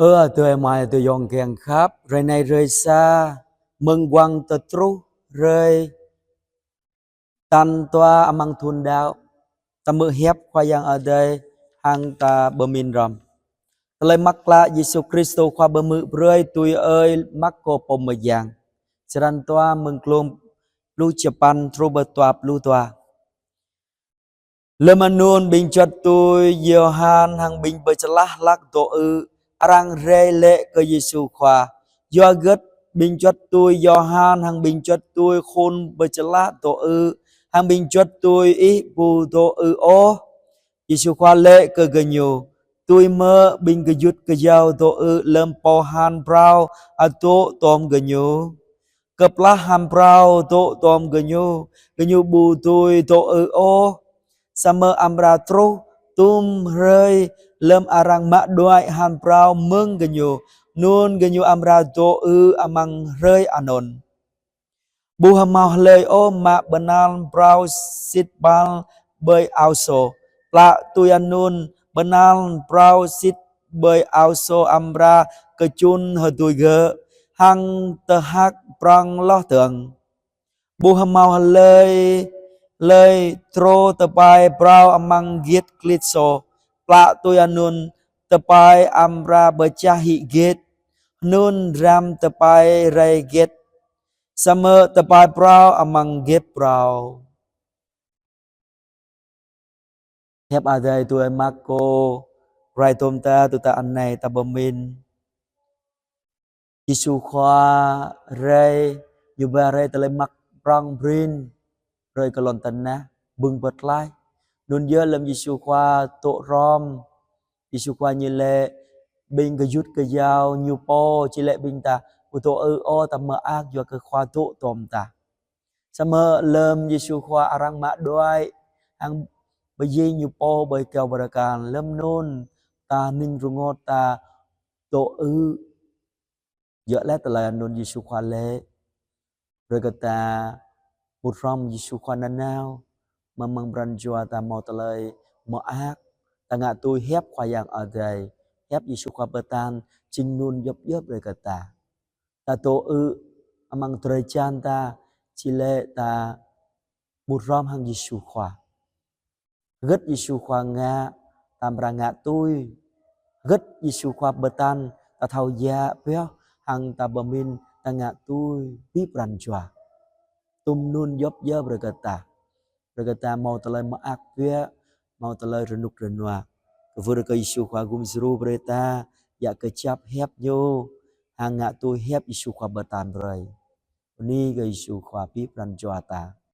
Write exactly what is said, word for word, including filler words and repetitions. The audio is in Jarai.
Ơ adơi amai adơi ayŏng kiăng khăp, hrơi anai hrơi sa, mơguah tơtruh hrơi tal dua amăng thun đăo, ta hmư̆ hiăp Khua Yang Adai hăng ta pơmĭn hrŏm. Tơlơi mơak klă Yêsu Krist Khua pơhmư̆ brơi tui ơi Markô pô mơyang. Črăn dua mơ̆ng glông pluh čơpăn truh pơ dua pluh dua. Lơm anŭn ƀing juăt tui Yôhan hăng ƀing Pơčơlah hlak dŏ ư̆, arăng rai laĭ kơ Yêsu Khua: Yua hơget ƀing juăt tui Yôhan hăng ƀing juăt tui Khul Pơčơlah dŏ ư̆, hăng ƀing juăt tui Ih ƀu dŏ ư̆ ôh? Yêsu Khua laĭ kơ gơñu: Tui mơ̆ ƀing gơyut gơyâo dŏ ư̆ lơm pô han phrâo adŏ tom gơñu? Kơplah han phrâo dŏ tom gơñu, gơñu ƀu dưi dŏ ư̆ ôh. Samơ̆ amra truh tum hrơi lơm arăng mă đuaĭ han phrâo mơ̆ng gơñu, anŭn gơñu amra dŏ ư̆ amăng hrơi anŭn. Ƀu hơmâo hlơi ôh mă bơnal phrâo sĭt băl ƀơi ao sô. Plă tui anŭn bơnal phrâo sĭt ƀơi ao sô amra kơčŭn hơdui gơ̆, hăng tơhak prŏng hloh dơ̆ng. Ƀu hơmâo hlơi, hlơi trô tơpai phrâo amăng giĕt klĭt sô. Plă tui anŭn tơpai amra pơčah hĭ giĕt, anŭn răm tơpai rai giĕt, samơ̆ tơpai phrâo amăng giĕt phrâo. Hiăp Adai tui ơi Markô rai tom ta, tui ta anai ta pơmĭn. Yêsu Khua rai, Ñu ba rai tơlơi mơak prŏng prin rai kơ lŏn tơnah, bưng pơtlaih. Anŭn yơh lơm Yêsu Khua dŏ hrŏm, Yêsu Khua Ñu laĭ: Ƀing gơyut gơyâo Ñu pô či laĭ ƀing ta: Ƀu dŏ ư̆ ôh, ta mơak yua kơ Khua dŏ tom ta. Samơ̆ lơm Yêsu Khua arăng mă đuaĭ hăng pơjing Ñu pô ƀơi kơyâo bơrơkal, lơm anŭn ta hning rơngot, ta dŏ ư̆. Yua laih tơlơi anŭn Yêsu Khua laĭ brơi kơ ta mŭt hrŏm Yêsu Khua nanao, mơ̆ng pran jua ta hmâo tơlơi mơak, ta ngă tui hiăp Khua Yang Adai, hiăp Yêsu Khua pơtă, jing anŭn djŏp djŏp brơi kơ ta. Ta dŏ ư̆ amăng drơi jan ta, či laĭ ta mŭt hrŏm hăng Yêsu Khua. Hơget Yêsu Khua ngă, ta amra ngă tui. Hơget Yêsu Khua pơtă, ta thâo djă pioh hăng ta pơmĭn, ta ngă tui abih pran jua. Tum anŭn djŏp djŏp brơi kơ ta. Brơi kơ ta hmâo tơlơi mơak biă, hmâo tơlơi rơnŭk rơnua. Kwưh kơ Yêsu Khua gum djru brơi ta, djă kơjăp hiăp Ñu, hăng ngă tui hiăp Yêsu Khua pơtă brơi. Bơni kơ Yêsu Khua abih pran jua ta.